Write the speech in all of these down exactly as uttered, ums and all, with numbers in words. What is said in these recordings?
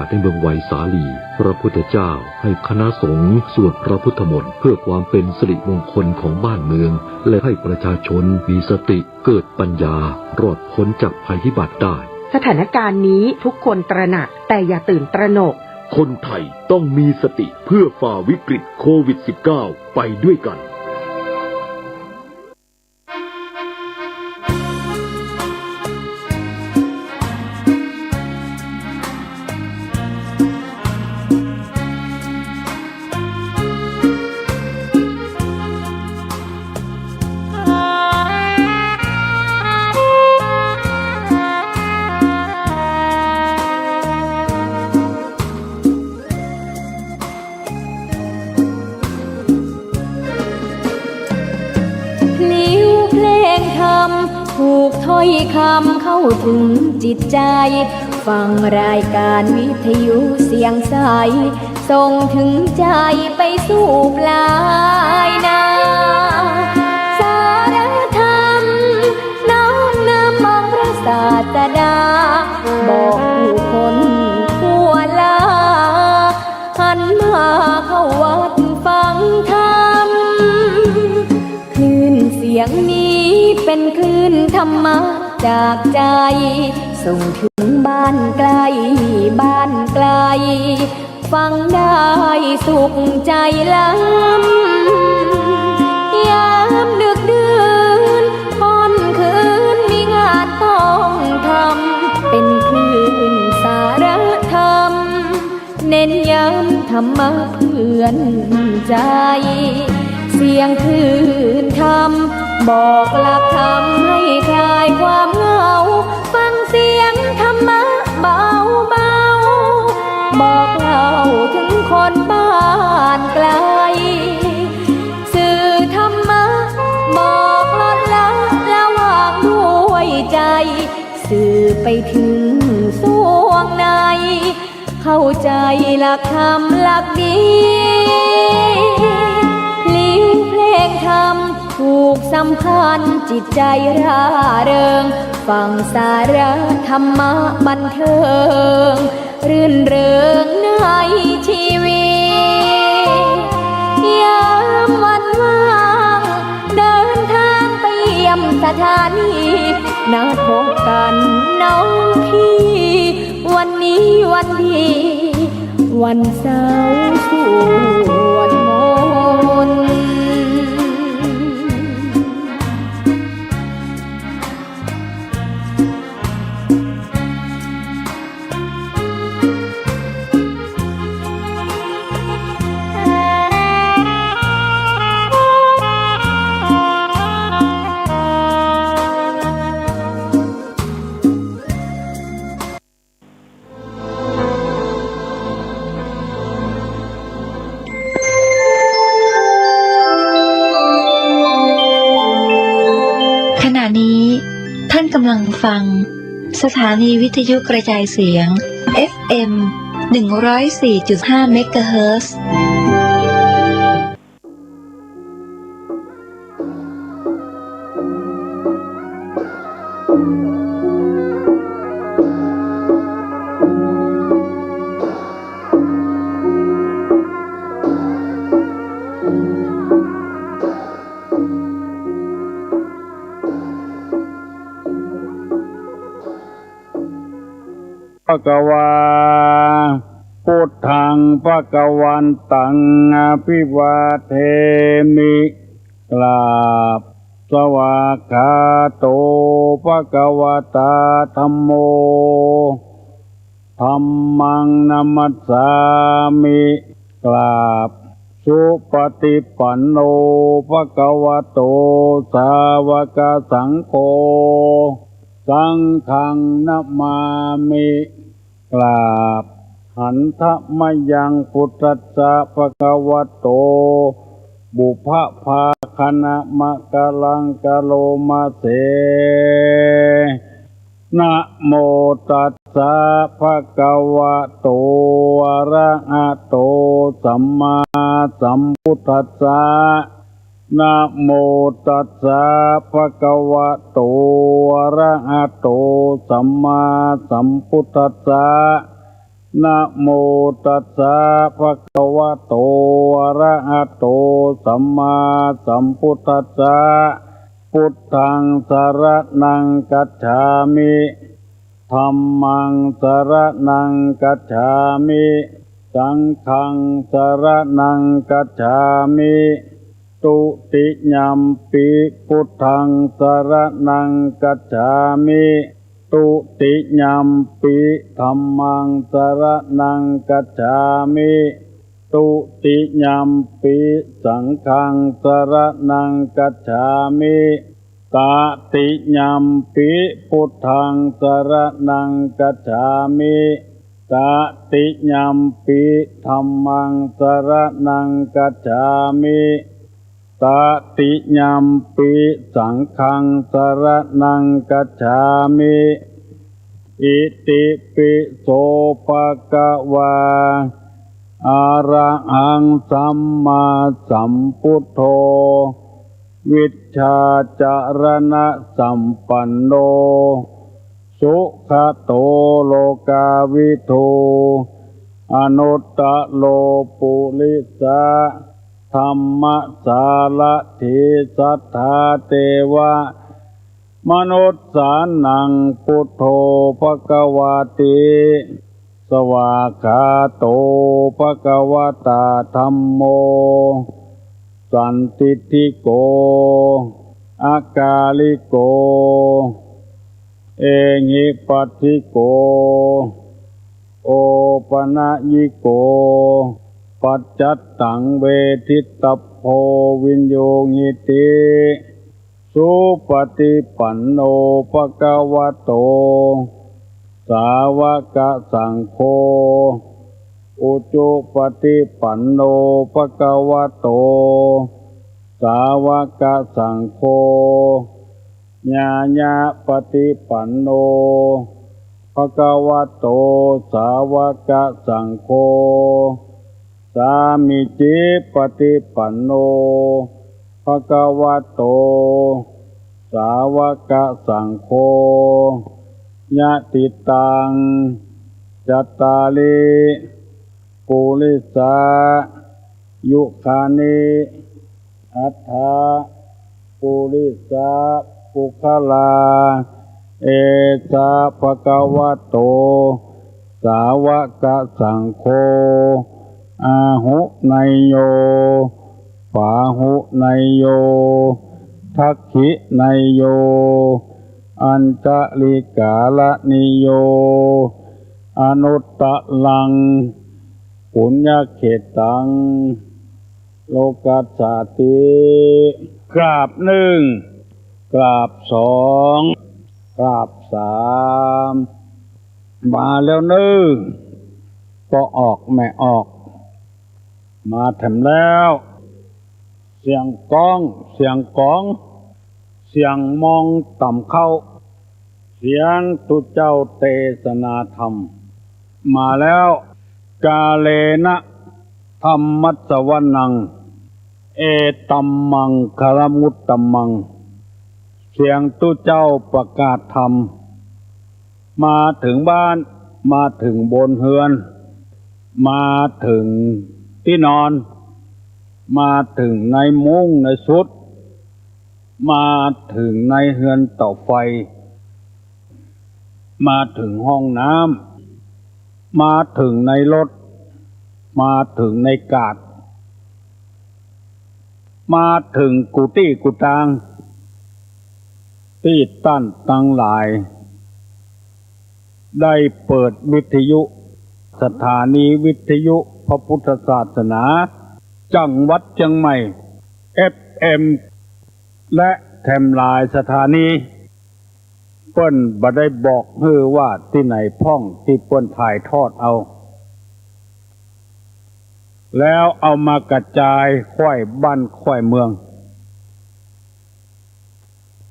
ในเมืองไวสาลี พระพุทธเจ้าให้คณะสงฆ์สวดพระพุทธมนต์เพื่อความเป็นสิริมงคลของบ้านเมือง และให้ประชาชนมีสติ เกิดปัญญา รอดพ้นจากภัยพิบัติได้ สถานการณ์นี้ทุกคนตระหนัก แต่อย่าตื่นตระหนก คนไทยต้องมีสติเพื่อฝ่าวิกฤตโควิด สิบเก้า ไปด้วยกัน พลิ้วเพลงธรรม ผูกถ้อยคำเข้าถึงจิตใจ ฟังรายการวิทยุเสียงใส ส่งถึงใจไปสู่ปลายนา สารธรรมน้อมนำองค์พระศาสดา บอกผู้คนทั่วลา หันมาเข้าวัดฟังธรรม คลื่นเสียงนี้เป็นคลื่นธรรมะจากใจ ส่งถึงบ้านใกล้บ้านไกล ฟังได้สุขใจล้ำ ยามดึกดื่นค่ำคืนมีงานต้องทำ เป็นคลื่นสารธรรม เน้นย้ำธรรมะเพื่อนใจ เสียงคลื่นธรรม บอกหลักธรรมให้คลายความเหงา ฟังเสียงธรรมะเบาๆ บอกเล่าถึงคนบ้านไกล สื่อธรรมะ บอกลดละละวางด้วยใจ สื่อไปถึงส่วงใน เข้าใจหลักธรรมหลักดี พลิ้วเพลงธรรมผูกสัมพันธ์จิตใจร่าเริง ฟังสาระธรรมะบันเทิง รื่นเริงในชีวิต ยามวันว่าง เดินทางไปเยี่ยมสถานี นัดพบกันน้องพี่ วันนี้วันดี วันเสาร์สวดมนต์ ขณะนี้ท่านกำลังฟังสถานีวิทยุกระจายเสียง เอฟเอ็ม หนึ่งร้อยสี่จุดห้า เมกะเฮิรตซ์ ภะคะวา พุทธังภะคะวันตัง อะภิวาเทมิ กราบ สวากขาโต ภะคะวะตา ธัมโม ธัมมัง นะมัสสามิ กราบ สุปะติปันโน ภะคะวะโต สาวะกะสังโฆ สังฆัง นะมามิ กราบ หันทะมะยัง พุทธัสสะ ภะคะวะโต ปุพพะภาคะนะมะกะลังกะโลมะเส นะโมตัสสะ ภะคะวะโต อะระหะโต สัมมาสัมพุทธัสสะ นะโมตัสสะ ภะคะวะโต อะระหะโต สัมมาสัมพุทธัสสะ นะโมตัสสะ ภะคะวะโต อะระหะโต สัมมาสัมพุทธัสสะ พุทธัง สรณัง คัจฉามิ ธัมมัง สรณัง คัจฉามิ สังฆัง สรณัง คัจฉามิ ตุติยัมปิ พุทธัง สรณัง คัจฉามิ ตุติยัมปิ ธัมมัง สรณัง คัจฉามิ ตุติยัมปิ สังฆัง สรณัง คัจฉามิ ตะติยัมปิ พุทธัง สรณัง คัจฉามิ ตะติยัมปิ ธัมมัง สรณัง คัจฉามิ ตะติยัมปิ สังฆัง สรณัง คัจฉามิ อิติปิโส ภะคะวา อะระหัง สัมมาสัมพุทโธ วิชชาจารณะสัมปันโน สุขะโต โลกาวิทู อนุตตะโร ปุริสะ ธัมมะสารถี สัทธา เตวะ มนุสสานัง พุทโธ ภะคะวาติ สวากขาโต ภะคะวะตา ธัมโม สันทิฏฐิโก อะกาลิโก เอหิปัสสิโก โอปะนะยิโก ปัจจัตตัง เวทิตะโพ วินยูหิติ สุปะฏิปันโน ภะคะวะโต สาวะกะสังโฆ อุจุปะฏิปันโน ภะคะวะโต สาวะกะสังโฆ ญาณะปะฏิปันโน ภะคะวะโต สาวะกะสังโฆ สามีจิปะฏิปันโน ภะคะวะโต สาวะกะสังโฆ ยะถิตัง จัตตาริ ปุริสา ยุคานิ อัฏฐะ ปุริสะ ปุคคลา เอสะ ภะคะวะโต สาวะกะสังโฆ อาหุเนยโย ปาหุเนยโย ทักขิเนยโย อัญชะลิกาละนิโย อนุตตะรัง ปุญญะเขตัง โลกัสสาติ กราบนึ่ง กราบสอง กราบสาม มาแล้วนึ่ง ป้อออกแม่ออก มาแถมแล้ว เสียงก้อง เสียงก๋อง เสียงมองต่ำเข้า เสียงตุ๊เจ้าเตสนาธรรม มาแล้ว กาเลนะ ธัมมัสสวนัง เอตัมมังคละมุตตะมัง เสียงตุ๊เจ้าประกาศธรรม มาเถิงบ้าน มาเถิงบนเฮือน มาเถิงตี้นอน มาเถิงในมุ้งในสุด มาเถิงในเฮือนเตาไฟ มาเถิงห้องน้ำ มาเถิงในรถ มาเถิงในกาด มาเถิงกู้ตี้กู้ตาง ตี้ต้านตังหลาย ได้เปิดวิทยุ สถานีวิทยุพระพุทธศาสนา จังหวัดเจียงใหม่ เอฟเอ็ม และแถมหลายสถานี เปิ้นบ่ได้บอกหื้อว่าตี้ไหนพ่องตี้เปิ้นถ่ายทอดเอา แล้วเอามากระจายคว่ายบ้านคว่ายเมือง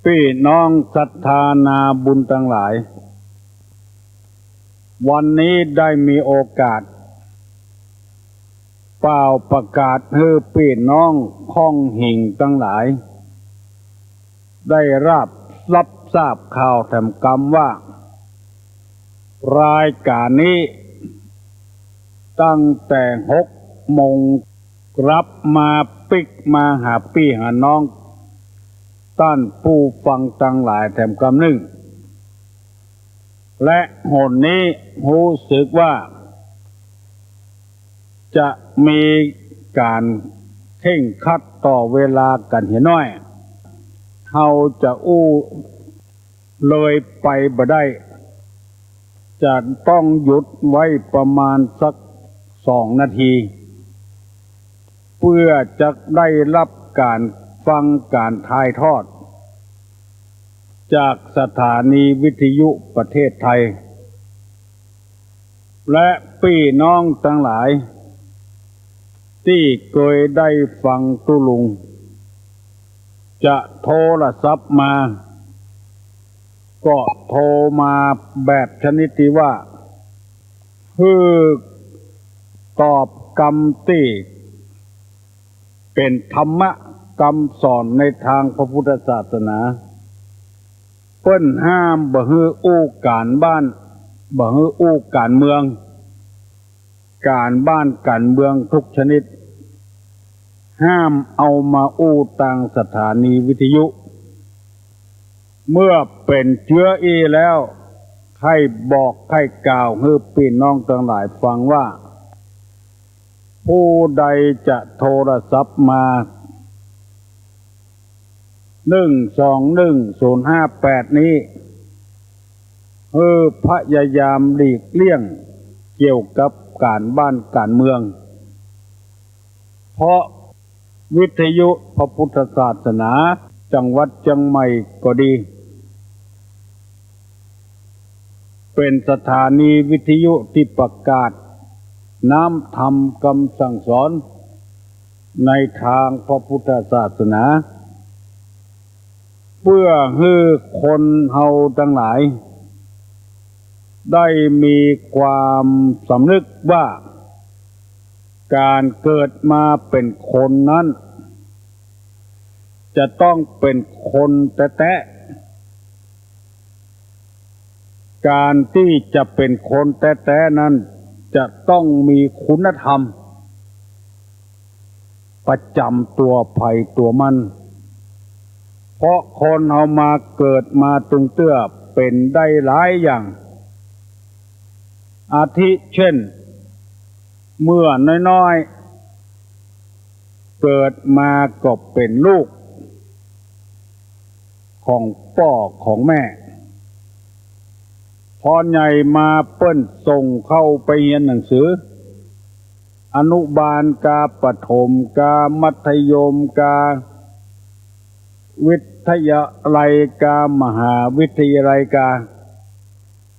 ปี้น้องศรัทธานาบุญตังหลาย วันนี้ได้มีโอกาส เป่าประกาศหื้อปี้น้องค่องหิ่งตังหลาย ได้รับ รับทราบข่าวแถมกำว่า รายก๋านนี้ ตั้งแต่หกโมง กลับมาปิ๊กมาหาปี้หาน้อง ต้านผู้ฟังตังหลายแถมกำนึ่ง และหนนี้ฮู้สึกว่า จะมีก๋านเคร่งครัดต่อเวลากั๋นเหียน้อย เฮาจะอู้เลยไปบ่ได้ จะต้องหยุดไว้ประมาณสักสองนาที เปื้อจะได้ฮับก๋านฟังก๋านถ่ายทอด จากสถานีวิทยุประเทศไทย และปี้น้องตังหลาย ตี้เกยได้ฟังตุ๊ลุง จะโทรศัพท์มา ก็โทรมาแบบชนิดตี้ว่า หื้อตอบกำตี้เป๋นธรรมะกำสอนในตางพระพุทธศาสนา เปิ้นห้ามบ่หื้ออู้ก๋านบ้าน บ่หื้ออู้ก๋านเมือง ก๋านบ้านก๋านเมืองทุกชนิด ห้ามเอามาอู้ตางสถานีวิทยุ เมื่อเป๋นเจื้ออี้แล้ว ใค่บอกใค่กล่าวหื้อปี้น้องตังหลายฟังว่า ผู้ใดจะโทรศัพท์มา หนึ่งสองหนึ่งศูนย์ห้าแปด นี้ หื้อพยายามหลีกเลี่ยงเกี่ยวกับก๋านบ้านก๋านเมือง เพราะวิทยุพระพุทธศาสนาจังหวัดเจียงใหม่ก็ดี เป๋นสถานีวิทยุตี้ประกาศน้ำธรรมกำสั่งสอนในตางพระพุทธศาสนา เปื้อหื้อคนเฮาตังหลาย ได้มีความสำนึกว่า ก๋านเกิดมาเป๋นคนนั้น จะต้องเป๋นคนแต๊ๆ ก๋านตี้จะเป๋นคนแต๊ๆ นั้น จะต้องมีคุณธรรม ประจ๋ำตั๋วใผตั๋วมัน เพราะคนเฮามาเกิดมาตึงเตื้อเป๋นได้หลายอย่าง อาทิเช่น เมื่อน้อยๆ เกิดมาก็เป๋นลูกของป้อของแม่ พอใหญ่มาเปิ้นส่งเข้าไปเฮียนหนังสือ อนุบาลกา ประถมกา มัธยมกา วิทยาลัยกา มหาวิทยาลัยกา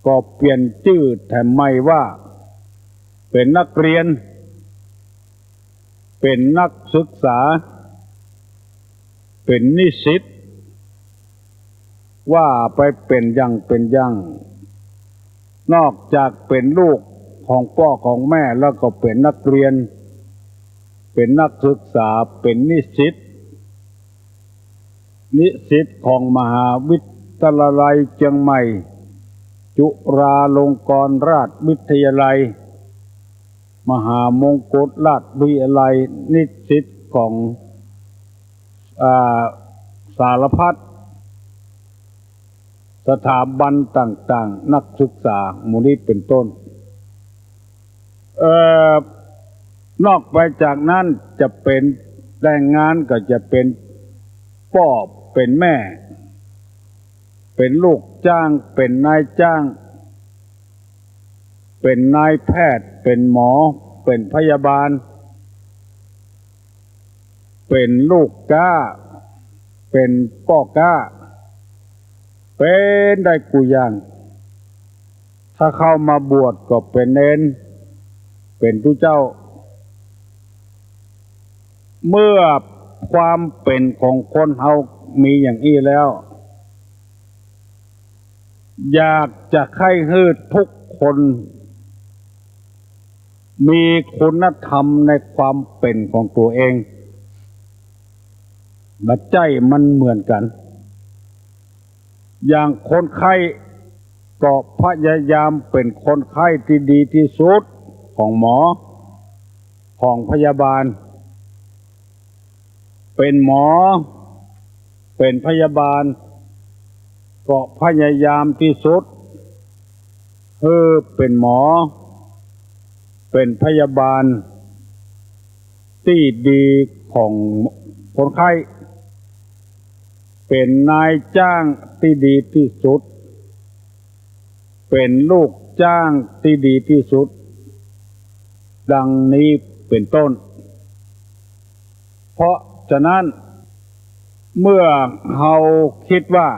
ก็เปลี่ยนจื้อแถมใหม่ว่า เป๋นนักเรียน เป๋นนักศึกษา เป๋นนิสิต ว่าไปเป๋นอย่างเป๋นอย่าง นอกจากเป๋นลูกของป้อของแม่แล้วก็เป๋นนักเรียน เป๋นนักศึกษา เป๋นนิสิต นิสิตของมหาวิทยาลัยเจียงใหม่ จุฬาลงกรณราชวิทยาลัย มหามงกุฏราชวิทยาลัย นิสิตของ อ่า สารพัดสถาบันต่างๆ นักศึกษา หมู่นี้เป๋นต้น เอ่อ นอกไปจากนั้นจะเป๋นแรงงานก็จะเป๋นป้อเป๋นแม่ เป๋นลูกจ้าง เป๋นนายจ้าง เป๋นนายแพทย์ เป๋นหมอ เป๋นพยาบาล เป๋นลูกก๊า เป๋นป้อก๊า เป๋นได้กู้อย่าง ถ้าเข้ามาบวชก็เป๋นเณร เป๋นตุ๊เจ้า เมื่อความเป๋นของคนเฮามีอย่างอี้แล้ว อยากจะใค่หื้อทุกคนมีคุณธรรมในความเป๋นของตั๋วเอง บ่ใจ้มันเหมือนกั๋น อย่างคนไข้ก็พยายามเป๋นคนไข้ตี้ดีตี้สุด ของหมอ ของพยาบาล เป๋นหมอ เป๋นพยาบาล ก็พยายามตี้สุด หื้อเป๋นหมอ เป๋นพยาบาลตี้ดีของคนไข้ เป๋นนายจ้างตี้ดีตี้สุด เป๋นลูกจ้างตี้ดีตี้สุด ดังนี้เป๋นต้น เพราะฉะนั้น เมื่อเฮาคิดว่า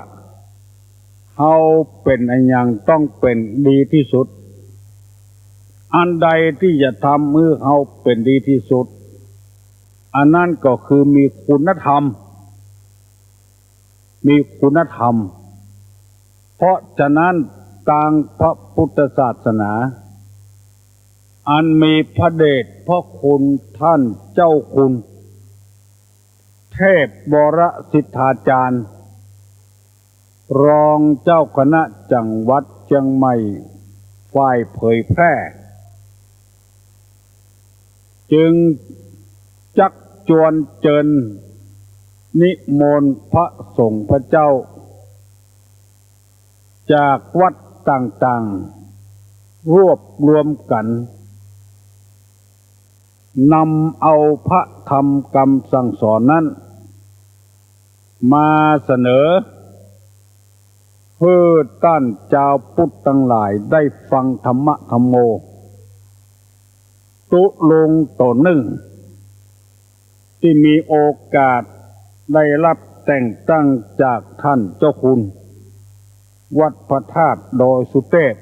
เฮาเป๋นอะหยังต้องเป๋นดีตี้สุด อันใดตี้จะทำหื้อเฮาเป๋นดีตี้สุด อันนั้นก็คือมีคุณธรรม มีคุณธรรม เพราะฉะนั้นตางพระพุทธศาสนา อันมีพระเดชพระคุณต้านเจ้าคุณ เทพวรสิทธาจารย์ รองเจ้าคณะจังหวัดเจียงใหม่ ฝ่ายเผยแพร่ จึงจักจวนเจิญนิมนต์พระสงฆ์พระเจ้า จากวัดต่างๆ รวบรวมกั๋น นำเอาพระธรรมกำสั่งสอนนั้น มาเสนอ หื้อต้านจาวพุทธตังหลายได้ฟังธรรมะธัมโม ตุ๊ลุงต๋นนึ่ง ตี้มีโอกาสได้ฮับแต่งตั้งจากต้านเจ้าคุณ วัดพระธาตุดอยสุเตพ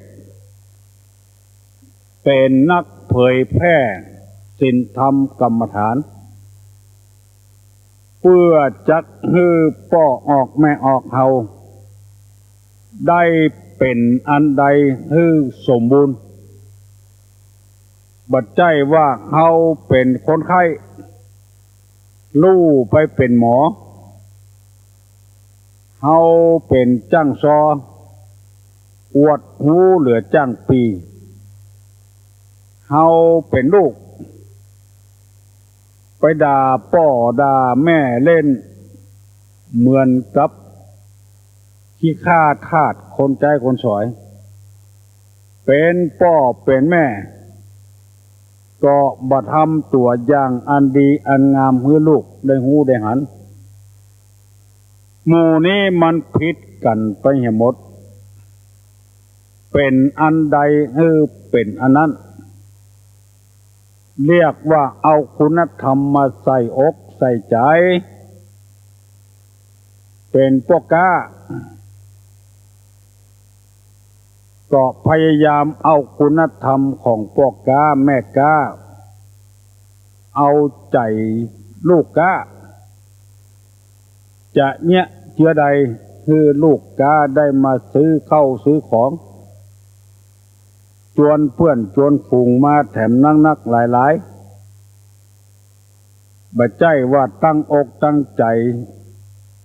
เป๋นนักเผยแพร่ศีลธรรมกรรมฐาน เปื้อจักหื้อป้อออกแม่ออกเฮา ได้เป๋นอันใดหื้อสมบูรณ์ บ่ใจ้ว่าเฮาเป๋นคนไข้ ลู่ไปเป๋นหมอ เฮาเป๋นจ้างซอ อวดฮู้เหลือจ้างปี เฮาเป๋นลูก ไปด่าป้อด่าแม่เล่น เหมือนกับขี้ข้าทาสคนใจ๊คนสอย เป๋นป้อเป๋นแม่ ก็บ่ทำตั๋วอย่างอันดีอันงามหื้อลูกได้ฮู้ได้หัน หมู่นี้มันผิดกั๋นไปเหียหมด เป๋นอันใดหื้อเป๋นอันนั้น เรียกว่าเอาคุณธรรมมาใส่อกใส่ใจ๋ เป๋นป้อก๊า ก็พยายามเอาคุณธรรมของป้อก๊าแม่ก๊า เอาใจ๋ลูกก๊า จะเยียะเจื้อใดหื้อลูกก๊าได้มาซื้อเข้าซื้อของ จวนเปื้อนจวนฝูงมาแถมนักๆ หลายๆ บ่ใจ้ว่าตั้งอกตั้งใจ๋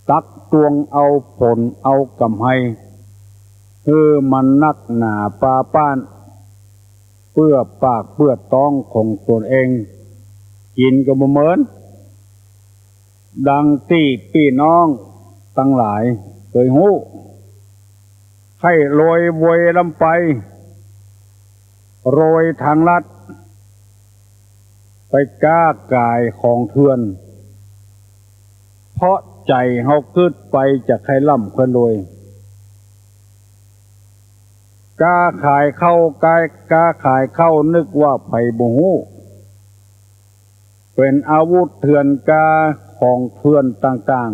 ตักตวงเอาผลเอาก๋ำไร หื้อมันนักหนาปาป๊าน เปื้อปากเปื้อต๊องของตนเอง กิ๋นก็บ่เหมิน ดังตี้ปี้น้องตังหลายเกยฮู้ ใค่โรยโวยล้ำไป โรยตางลัด ไปก๊าก๋ายของเถื่อน เพราะใจ๋เฮากึ๊ดไปจะใค่ล้ำใค่โรย ก๊าขายข้าว ก๊า ก๊าขายข้าวนึกว่าใผบ่ฮู้ เป๋นอาวุธเถื่อนก๊าของเถื่อนต่าง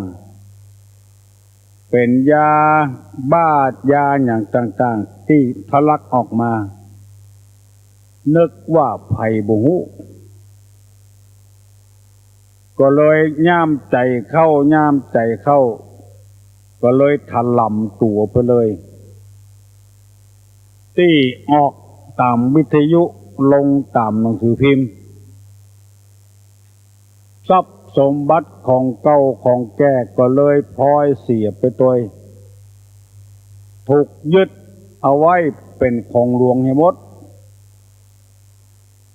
ๆ เป๋นยาบ้ายาหยังต่างๆ ตี้ทะลักออกมา นึกว่าใผบ่ฮู้ ก็เลยย่ามใจ๋เข้า ย่ามใจ๋เข้า ก็เลยถล่มตั๋วไปเลย ตี้ออกต๋ามวิทยุ ลงต๋ามหนังสือพิมพ์ ทรัพย์สมบัติของเก่าของแก่ก็เลยพลอยเสียไปตวย ถูกยึดเอาไว้เป๋นของหลวงเหียหมด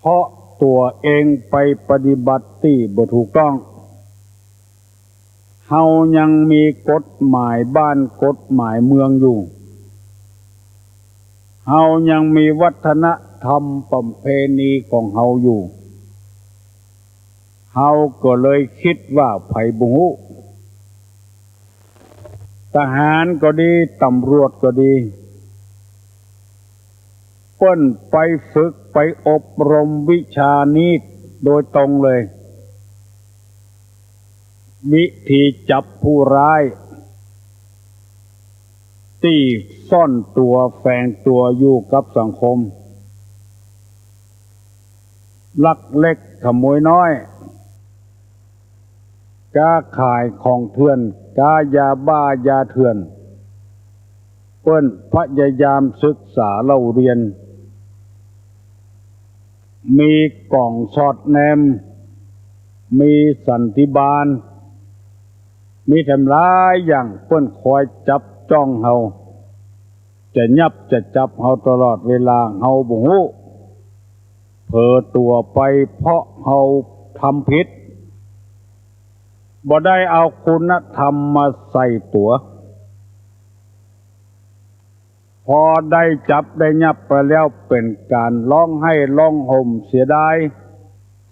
เพราะตั๋วเองไปปฏิบัติตี้บ่ถูกต้อง เฮายังมีกฎหมายบ้านกฎหมายเมืองอยู่ เฮายังมีวัฒนธรรมประเพณีของเฮาอยู่ เฮาก็เลยกึ๊ดว่าใผบ่ฮู้ ทหารก็ดี ตำรวจก็ดี เปิ้นไปฝึกไปอบรมวิชานี้โดยตรงเลย วิธีจับผู้ร้ายตี้ซ่อนตั๋วแฝงตั๋วอยู่กับสังคม ลักเล็กขโมยน้อย ก๊าขายของเถื่อน ก๊ายาบ้ายาเถื่อน เปิ้นพยายามศึกษาเล่าเรียน มีก๋องสอดแนม มีสันติบาล มีแถมหลายอย่าง เปิ้นคอยจับจ้องเฮา จะยับจะจับเฮาตลอดเวลา เฮาบ่ฮู้ เผลอตั๋วไปเพราะเฮาทำผิด บ่ได้เอาคุณธรรมมาใส่ตั๋ว พอได้จับได้ยับไปแล้วเป๋นก๋านฮ้องไห้ฮ้องฮ่มเสียดาย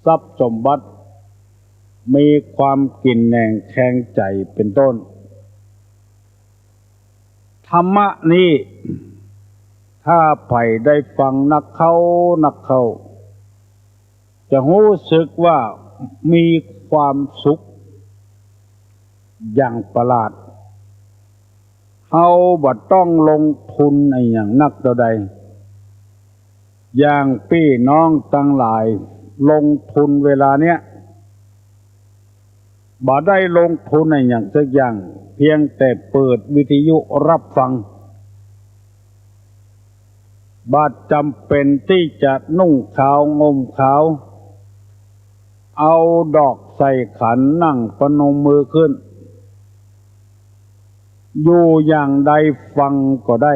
ทรัพย์สมบัติ มีความกินแหนงแคลงใจ๋เป๋นต้น ธรรมะนี้ ถ้าใผได้ฟังนักเข้านักเข้า จะฮู้สึกว่ามีความสุขอย่างประหลาด เฮาบ่ต้องลงทุนอะหยังนักเต้าใด อย่างปี้น้องตังหลายลงทุนเวลาเนี้ย บ่ได้ลงทุนอะหยังสักอย่าง เพียงแต่เปิดวิทยุรับฟัง บ่จำเป๋นตี้จะนุ่งขาวห่มขาว เอาดอกใส่ขัน นั่งปนมมือขึ้น อยู่อย่างใดฟังก็ได้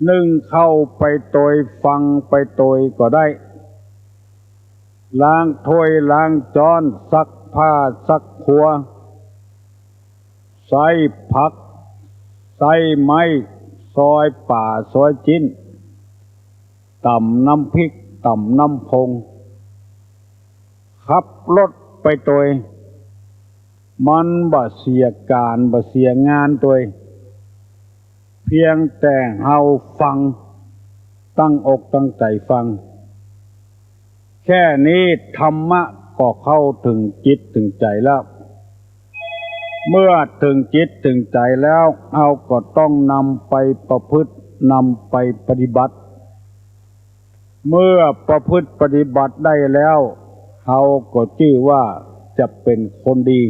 นึ่งข้าวไปตวยฟังไปตวยก็ได้ ล้างถ้วยล้างจ๊อน ซักผ้าซักครัว ใส้ผัก ใส้ไม้ ซอยป๋าซอยจิ๊น ต๋ำน้ำพริก ต๋ำน้ำพง ขับรถไปตวย มันบ่เสียก๋านบ่เสียงานตวย เพียงแต่เฮาฟัง ตั้งอกตั้งใจ๋ฟัง แค่นี้ธรรมะก็เข้าเถิงจิตเถิงใจ๋แล้ว เมื่อเถิงจิตเถิงใจ๋แล้ว เฮาก็ต้องนำไปประพฤติ นำไปปฏิบัติ เมื่อประพฤติปฏิบัติได้แล้ว เฮาก็จื้อว่าจะเป๋นคนดี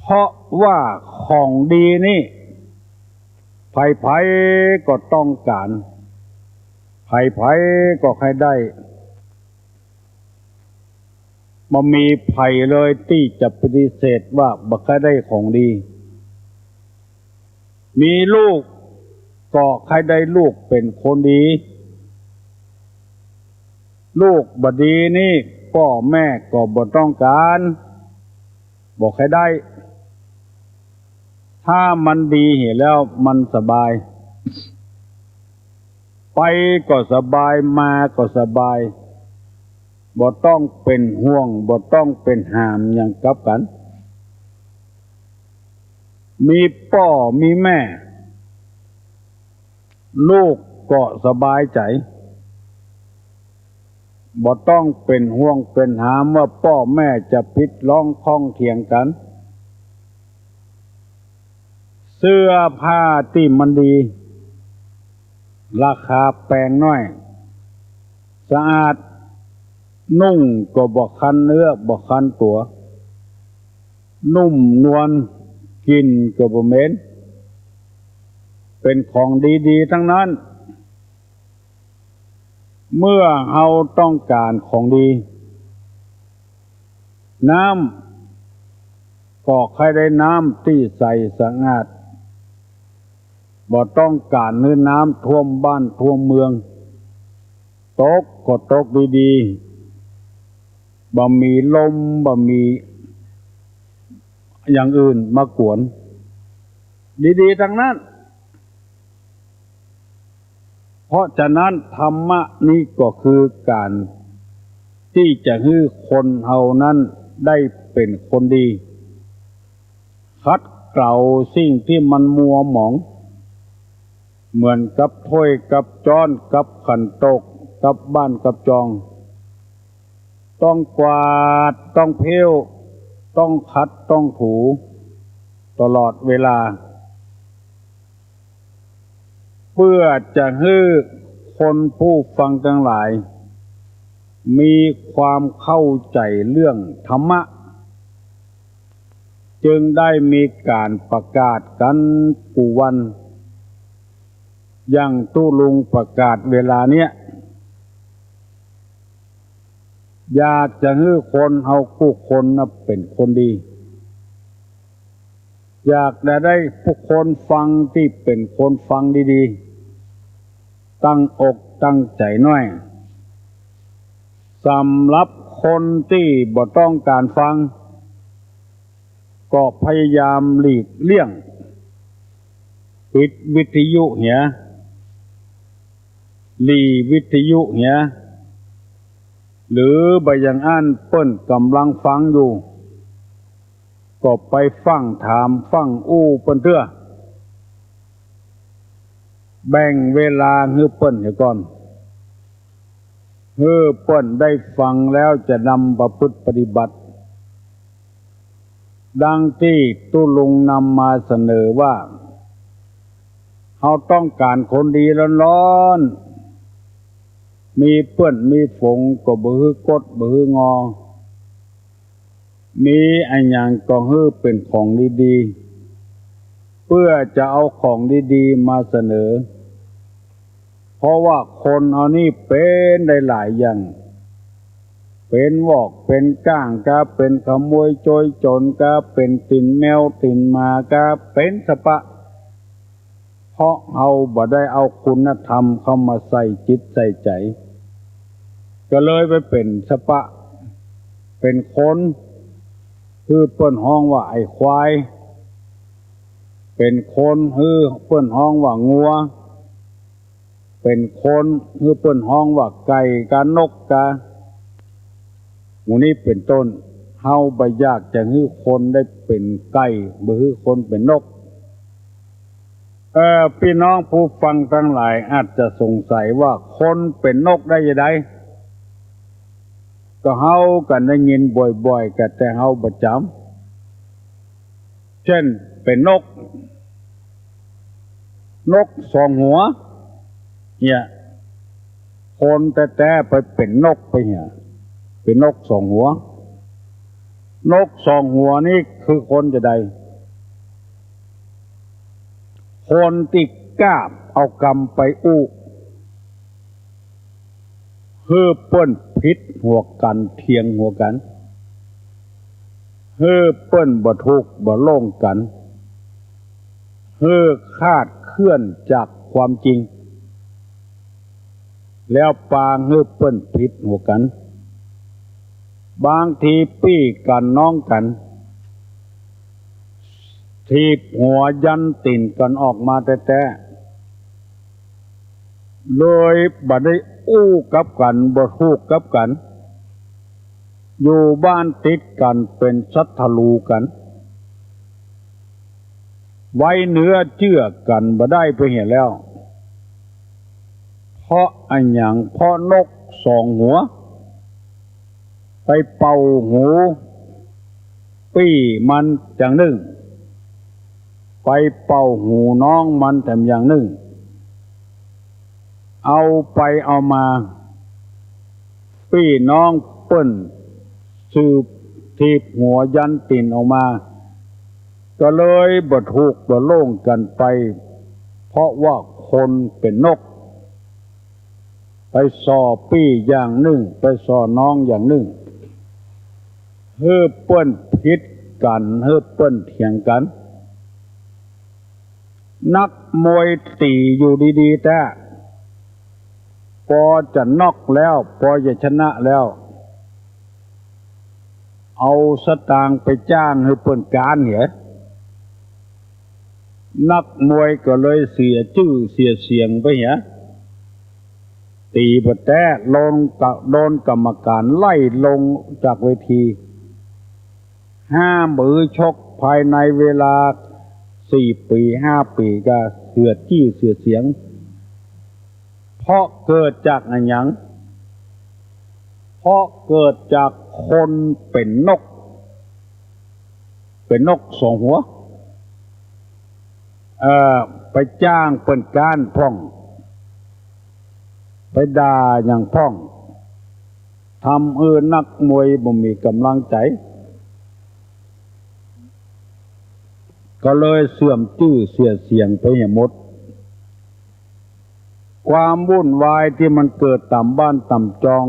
เพราะว่าของดีนี้ ใผๆ ก็ต้องก๋าน ใผๆ ก็ใค่ได้ บ่มีใผเลยตี้จะปฏิเสธว่าบ่ใค่ได้ของดี มีลูกก็ใค่ได้ลูกเป๋นคนดี ลูกบ่ดีนี้ ป้อแม่ก็บ่ต้องก๋าน บ่ใค่ได้ ถ้ามันดีเหียแล้วมันสบาย ไปก็สบาย มาก็สบาย บ่ต้องเป๋นห่วง บ่ต้องเป๋นหามหยังกับกั๋น มีป้อมีแม่ ลูกก็สบายใจ๋ บ่ต้องเป๋นห่วงเป๋นหามว่าป้อแม่จะผิดร้องข้องเถียงกั๋น เสื้อผ้าตี้มันดี ราคาแปงน้อย สะอาด นุ่งก็บ่คันเนื้อบ่คันตั๋ว นุ่มนวล กลิ่นก็บ่เหม็น เป๋นของดีๆ ตังนั้น เมื่อเฮาต้องก๋านของดี น้ำก็ใค่ได้น้ำตี้ใสสะอาด บ่ต้องก๋านหื้อน้ำท่วมบ้านท่วมเมือง ตกก็ตกดีๆ บ่มีลม บ่มีอย่างอื่นมากวน ดีๆ ตังนั้น เพราะฉะนั้นธรรมะนี้ก็คือก๋านตี้จะหื้อคนเฮานั้นได้เป๋นคนดี ขัดเกลาสิ่งตี้มันมัวหมอง เหมือนกับถ้วยกับจ๊อน กับขันโตก กับบ้านกับจอง ต้องกวาด ต้องเผ้ว ต้องขัด ต้องถู ตลอดเวลา เปื้อจะหื้อคนผู้ฟังตังหลาย มีความเข้าใจ๋เรื่องธรรมะ จึงได้มีก๋านประกาศกั๋นกู้วัน อย่างตุ๊ลุงประกาศเวลาเนี้ย อยากจะหื้อคนเฮากู้คนน่ะเป๋นคนดี อยากจะได้ผู้คนฟังตี้เป๋นคนฟังดีๆ ตั้งอกตั้งใจ๋หน้อย สำหรับคนตี้บ่ต้องก๋านฟัง ก็พยายามหลีกเลี่ยง ปิดวิทยุเหีย หลีวิทยุเหีย หรือบ่อย่างอั้นเปิ้นก่ำลังฟังอยู่ ก็ไปฟั่งถามฟั่งอู้เปิ้นเตื้อ แบ่งเวลาหื้อเปิ้นเหียก่อน หื้อเปิ้นได้ฟังแล้วจะนำประพฤติปฏิบัติ ดังตี้ตุ๊ลุงนำมาเสนอว่า เฮาต้องก๋านคนดีล้วนๆ มีเปื้อนมีฝูงก็บ่หื้อกดบ่หื้องอ มีอะหยังก็หื้อเป๋นของดีๆ เปื้อจะเอาของดีๆ มาเสนอ เพราะว่าคนเฮานี่เป๋นได้หลายอย่าง เป๋นวอกเป๋นก้างกา เป๋นขโมยโจรกา เป๋นตี๋นแมวตี๋นหมากา เป๋นสะปะ เพราะเฮาบ่ได้เอาคุณธรรมเข้ามาใส่จิตใส่ใจ๋ ก็เลยไปเป๋นสะปะ เป๋นคน หื้อเปิ้นฮ้องว่าไอ้ควาย เป๋นคน หื้อเปิ้นฮ้องว่างัว เป๋นคน หื้อเปิ้นฮ้องว่าไก่กานกกา หมู่นี้เป๋นต้น เฮาบ่อยากจะหื้อคนได้เป๋นไก่ บ่หื้อคนเป๋นนก เอ่อ ปี้น้องผู้ฟังตังหลายอาจจะสงสัยว่าคนเป๋นนกได้จาใด ก็เฮากั๋นได้ยินบ่อยๆ กั๋นแต่เฮาประจ๋ำ เจ้นเป๋นนก นกสองหัว เนี่ย คนแต๊ๆ ไปเป๋นนกไปเนี่ย เป๋นนกสองหัว นกสองหัวนี่คือคนจาใด คนตี้ก้าเอากำไปอู้ หื้อเปิ้นผิดหัวกั๋น เถียงหัวกั๋น หื้อเปิ้นบ่ถูกบ่โล่งกั๋น หื้อคลาดเคลื่อนจากความจริง แล้วปางหื้อเปิ้นผิดหัวกั๋น บางทีปี้กั๋นน้องกั๋น ถีบหัวยันตี๋นกั๋นออกมาแต๊ๆ เลยบ่ได้อู้กับกั๋น บ่ถูกกับกั๋น อยู่บ้านติดกั๋นเป๋นศัตรู๋กั๋น ไว้เนื้อเจื้อกั๋นบ่ได้ไปเหียแล้ว เพราะอะหยัง เพราะนกสองหัว ไปเป่าหูปี้มันอย่างนึ่ง ไปเป่าหูน้องมันแถมอย่างนึ่ง เอาไปเอามา ปี้น้องเปิ้นสืบถีบหัวยันตี๋นออกมา ก็เลยบ่ถูกบ่โล่งกั๋นไป เพราะว่าคนเป๋นนก ไปส่อปี้อย่างนึ่ง ไปส่อน้องอย่างนึ่ง หื้อเปิ้นผิดกั๋น หื้อเปิ้นเถียงกั๋น นักมวยตี๋อยู่ดีๆ แต๊ ไป ปอจะน็อกแล้ว ปอจะชนะแล้ว เอาสตางค์ไปจ้างหื้อเปิ้นก๊านเหีย นักมวยก็เลยเสียจื้อเสียเสียงไปเหีย ตี๋บ่าแต๊ โดนกะ โดนกรรมการไล่ลงจากเวที ห้ามหื้อชกภายในเวลาสี่ปี๋ห้าปี๋ ก็เสียจื้อเสียเสียง เพราะเกิดจากอะหยัง เพราะเกิดจากคนเป๋นนก เป๋นนกสองหัว เอ่อ ไปจ้างเปิ้นก๊านพ่อง ไปด่าหยังพ่อง ทำหื้อนักมวยบ่มีก๋ำลังใจ๋ ก็เลยเสื่อมจื้อเสียเสียงไปเหียหมด ความวุ่นวายตี้มันเกิดต๋ามบ้านต๋ามจอง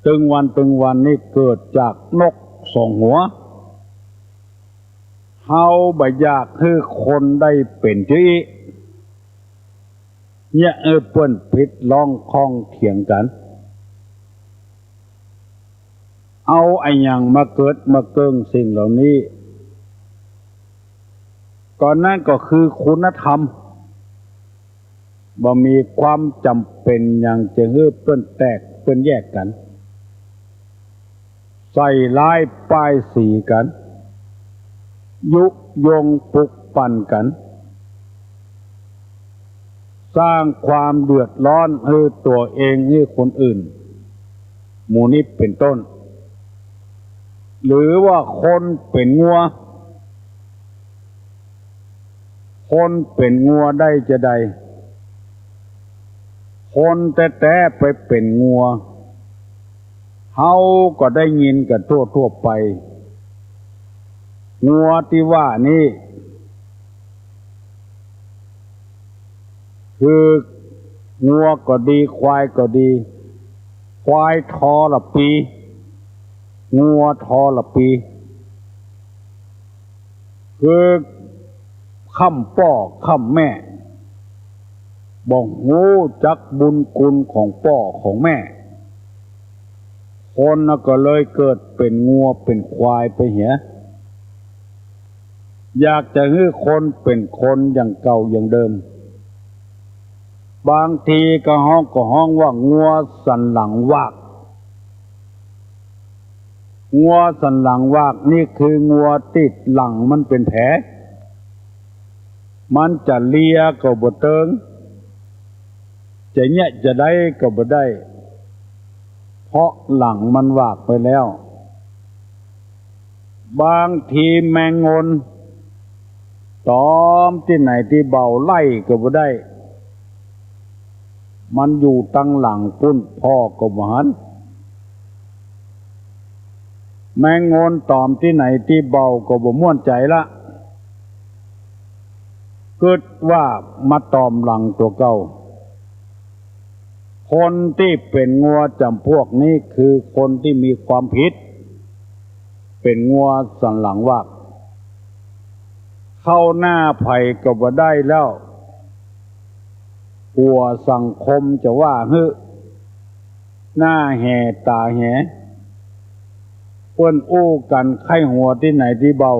ตึงวันตึงวันนี้เกิดจากนกสองหัว เฮาบ่อยากหื้อคนได้เป๋นจื้ออี้ เยียะหื้อเปิ้นผิดร้องข้องเถียงกั๋น เอาอะหยังมาเกิดมาเกิ่งสิ่งเหล่านี้ ก็นั้นก็คือคุณธรรม บ่มีความจำเป๋นหยังจะหื้อเปิ้นแตกเปิ้นแยกกั๋น ใส่ร้ายป้ายสีกั๋น ยุยงปลุกปั่นกั๋น สร้างความเดือดร้อนหื้อตั๋วเองหื้อคนอื่น หมู่นี้เป๋นต้น หรือว่าคนเป๋นงัว คนเป๋นงัวได้จาใด คนแต๊ๆ ไปเป๋นงัว เฮาก็ได้ยินกั๋นทั่วๆ ไป งัวตี้ว่านี้ คืองัวก็ดี ควายก็ดี ควายทรปี งัวทรปี คือค้ำป้อค้ำแม่ บ่ฮู้จักบุญคุณของป้อของแม่ คนน่ะก็เลยเกิดเป๋นงัวเป๋นควายไปเหีย อยากจะหื้อคนเป๋นคนอย่างเก่าอย่างเดิม บางทีก็ฮ้อง ก็ฮ้องว่างัวสันหลังวาก งัวสันหลังวากนี่คืองัวตี้หลังมันเป๋นแผล มันจะเลียก็บ่เติง จะเยียะจะได้ก็บ่ได้ เพราะหลังมันวากไปแล้ว บางทีแมงงน ตอมตี้ไหนตี้เบาไล่ก็บ่ได้ มันอยู่ตังหลังปุ้น ผ่อก็บ่หัน แมงงนตอมตี้ไหนตี้เบาก็บ่ม่วนใจ๋ละ กึ๊ดว่ามาตอมหลังตั๋วเก่า คนตี้เป๋นงัวจ๋ำพวกนี้คือคนตี้มีความผิด เป๋นงัวสันหลังวาก เข้าหน้าใผก็บ่ได้แล้ว กั๋วสังคมจะว่าหื้อ หน้าแหต๋าแห เปิ้นอู้กั๋นใค่หัวตี้ไหนตี้เบา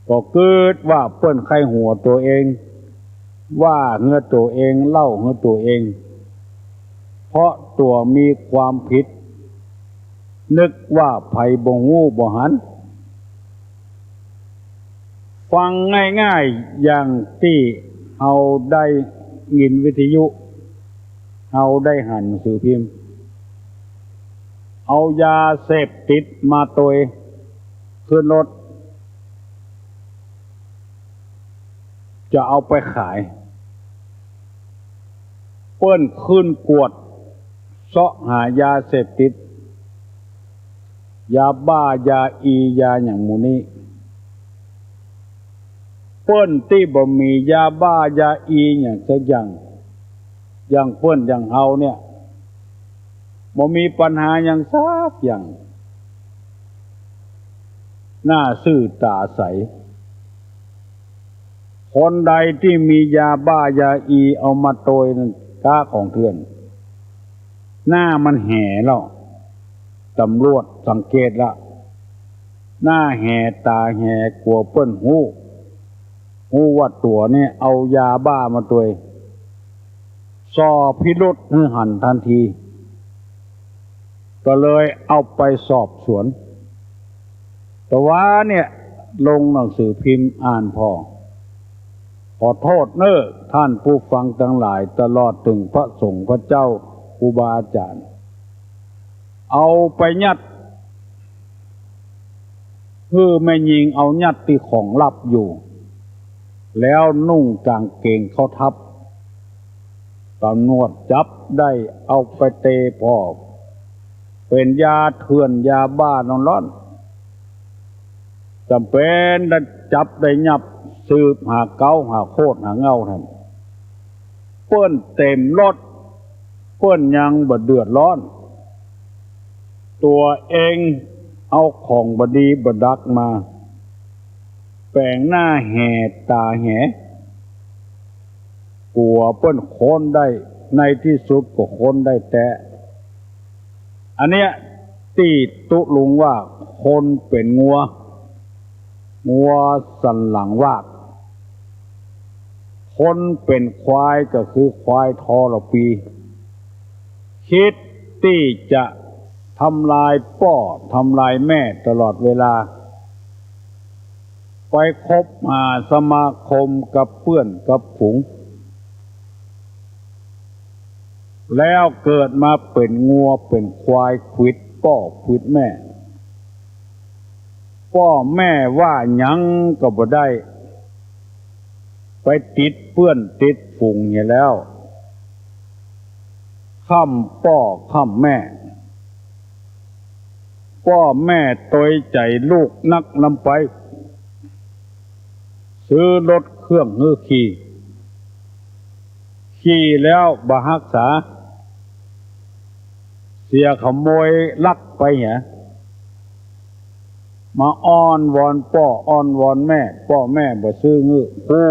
ก็กึ๊ดว่าเปิ้นใค่หัวตั๋วเอง ว่าหื้อตั๋วเอง เล่าหื้อตั๋วเอง เพราะตั๋วมีความผิด นึกว่าใผบ่ฮู้บ่หัน ฟังง่ายๆ อย่างตี้เฮาได้ยินวิทยุ เฮาได้หันหนังสือพิมพ์ เอายาเสพติดมาตวยขึ้นรถ จะเอาไปขาย เปิ้นขึ้นกวดเซาะหายาเสพติด ยาบ้า ยาอี ยาหยังหมู่นี้ เปิ้นตี้บ่มียาบ้า ยาอี หยังสักอย่าง อย่างเปิ้นอย่างเฮาเนี่ย บ่มีปัญหาหยังสักอย่าง หน้าซื่อต๋าใส คนใดตี้มียาบ้า ยาอี เอามาตวยนั้น ก๊าของเถื่อน หน้ามันแหแล้ว ตำรวจสังเกตละ หน้าแหต๋าแห กั๋วเปิ้นฮู้ ฮู้ว่าตั๋วนี่เอายาบ้ามาตวย ส่อพิรุธหื้อหันทันที ก็เลยเอาไปสอบสวน ตะวาเนี่ยลงหนังสือพิมพ์อ่านผ่อ ขอโต้ษเน้อท่านผู้ฟังตังหลาย ตลอดเถิงพระสงฆ์พระเจ้าครูบาอาจ๋ารย์ เอาไปยัด หื้อแม่ญิงเอายัดตี้ของลับอยู่ แล้วนุ่งก๋างเกงเข้าทับ ตำรวจจับได้เอาไปเตะผ่อ เป๋นยาเถื่อนยาบ้าล้วนๆ จ๋ำเป๋นได้จับได้ยับ สืบหาเก๊าหาโคตรหาเหง้าแหม เปิ้นเต็มรถ เปิ้นยังบ่เดือดร้อน ตั๋วเองเอาของบ่ดีบ่ดักมา แป๋งหน้าแหต๋าแห กั๋วเปิ้นค้นได้ ในตี้สุดก็ค้นได้แต๊ อันเนี้ยตี้ตุ๊ลุงว่าคนเป๋นงัว งัวสันหลังวาก คนเป๋นควายก็คือควายทรปี คิดตี้จะทำลายป้อทำลายแม่ตลอดเวลา ไปคบหาสมาคมกับเปื้อนกับฝูง แล้วเกิดมาเป๋นงัวเป๋นควายขวิดป้อขวิดแม่ ป้อแม่ว่าหยังก็บ่ได้ ไปติดเปื้อนติดฝูงเหียแล้ว ค้ำป้อค้ำแม่ ป้อแม่ตวยใจ๋ลูกนักนำไป ซื้อรถเครื่องหื้อขี่ ขี่แล้วบ่ฮักษา เสียขโมยลักไปเหีย มาอ้อนวอนป้ออ้อนวอนแม่ ป้อแม่บ่ซื้อหื้อ คู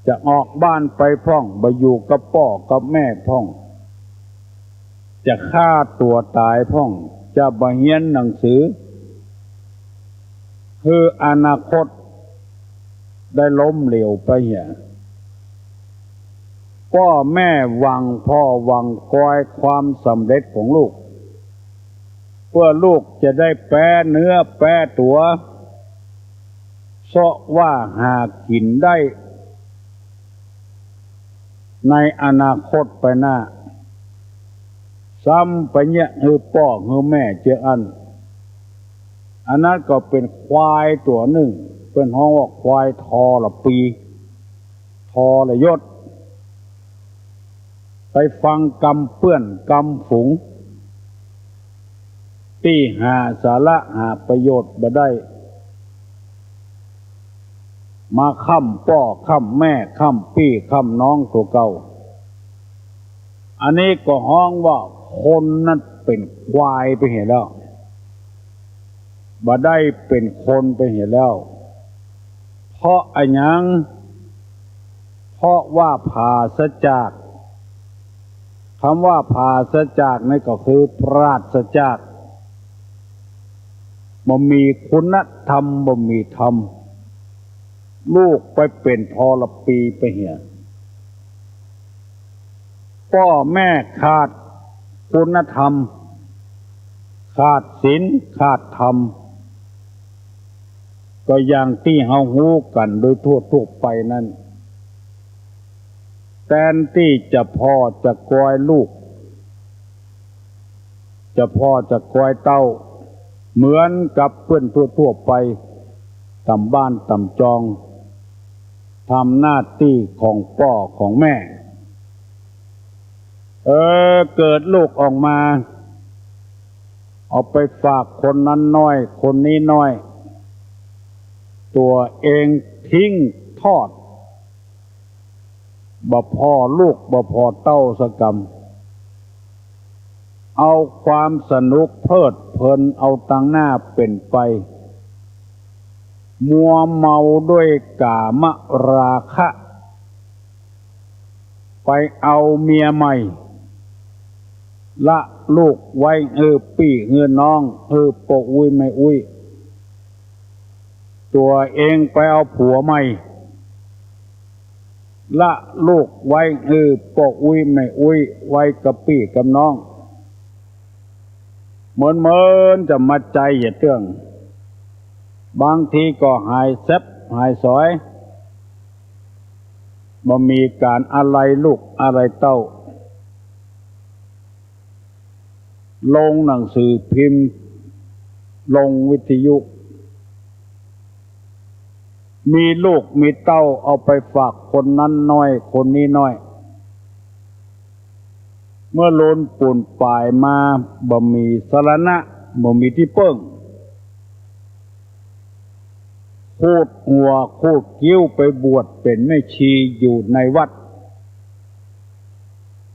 จะออกบ้านไปพ่อง บ่อยู่กับป้อกับแม่พ่อง จะฆ่าตั๋วต๋ายพ่อง จะบ่เฮียนหนังสือ หื้ออนาคตได้ล้มเหลวไปเหีย ป้อแม่หวังผ่อหวังกอยความสำเร็จของลูก เปื้อลูกจะได้แป๊เนื้อแป๊ตั๋ว เซาะว่าหากิ๋นได้ ในอนาคตไปหน้า ซ้ำไปเยียะหื้อป้อหื้อแม่เจื้ออั้น อันนั้นก็เป๋นควายตั๋วนึ่ง เปิ้นฮ้องว่าควายทรปี ทรยศ ไปฟังกำเปื้อนกำฝูง ตี้หาสาระหาประโยชน์บ่ได้ มาค้ำป้อค้ำแม่ค้ำปี้ค้ำน้องตั๋วเก่า อันนี้ก็ฮ้องว่าคนนั้นเป๋นควายไปเหียแล้ว บ่ได้เป๋นคนไปเหียแล้ว เพราะอะหยัง เพราะว่าผาศจาก กำว่าผาศจากนี่ก็คือปราศจาก บ่มีคุณธรรม บ่มีธรรม ลูกไปเป๋นทรปีไปเหีย ป้อแม่ขาดคุณธรรม ขาดศีล ขาดธรรม ก็อย่างตี้เฮาฮู้กั๋นโดยทั่วๆ ไปนั้น แตนตี้จะผ่อจะกอยลูก จะผ่อจะกอยเต้า เหมือนกับเปื้อนทั่วๆ ไป ต๋ามบ้านต๋ามจอง ทำหน้าตี้ของป้อของแม่ เออ เกิดลูกออกมา เอาไปฝากคนนั้นน้อย คนนี้น้อย ตั๋วเองทิ้งทอด บ่ผ่อลูกบ่ผ่อเต้าสักกำ เอาความสนุกเพลิดเพลินเอาตังหน้าเป๋นไป มัวเมาด้วยกามราคะ ไปเอาเมียใหม่ ละลูกไว้หื้อปี้หื้อน้อง หื้อป้ออุ๊ยแม่อุ๊ย ตั๋วเองไปเอาผัวใหม่ ละลูกไว้หื้อป้ออุ๊ยแม่อุ๊ย ไว้กับปี้กับน้อง เหมือนๆ จะมาใจ๋อย่าเตื้อง บางทีก็หายแซ็บหายสอย บ่มีก๋านอาลัยลูกอาลัยเต้า ลงหนังสือพิมพ์ ลงวิทยุ มีลูกมีเต้าเอาไปฝากคนนั้นน้อยคนนี้น้อย เมื่อลุนปูนป๋ายมาบ่มีสรณะ บ่มีตี้เปิ้ง ขูดหัวขูดคิ้วไปบวชเป๋นแม่ชีอยู่ในวัด